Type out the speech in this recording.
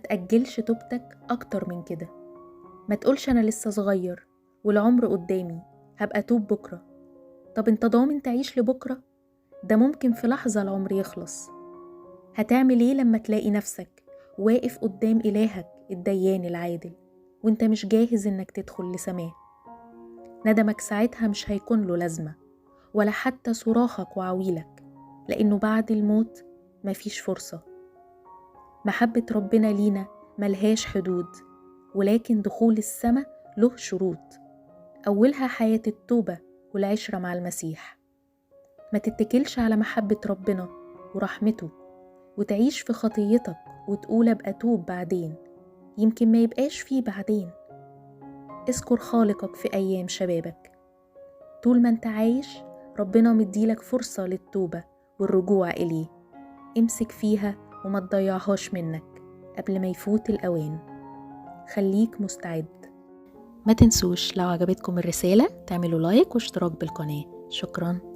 تأجلش توبتك أكتر من كده. ما تقولش أنا لسه صغير والعمر قدامي، هبقى توب بكرة. طب انت ضامن تعيش لبكرة؟ ده ممكن في لحظة العمر يخلص. هتعمل ايه لما تلاقي نفسك واقف قدام إلهك الديان العادل وانت مش جاهز انك تدخل لسماه؟ ندمك ساعتها مش هيكون له لازمة، ولا حتى صراخك وعويلك، لأنه بعد الموت مفيش فرصة. محبة ربنا لينا ملهاش حدود، ولكن دخول السماء له شروط، أولها حياة التوبة والعشرة مع المسيح. ما تتكلش على محبة ربنا ورحمته وتعيش في خطيتك وتقول أبقى توب بعدين، يمكن ما يبقاش فيه بعدين. اذكر خالقك في أيام شبابك. طول ما انت عايش ربنا مديلك فرصة للتوبة والرجوع إليه، امسك فيها وما تضيعهاش منك قبل ما يفوت الأوان. خليك مستعد. ما تنسوش لو عجبتكم الرسالة تعملوا لايك واشتراك بالقناة. شكراً.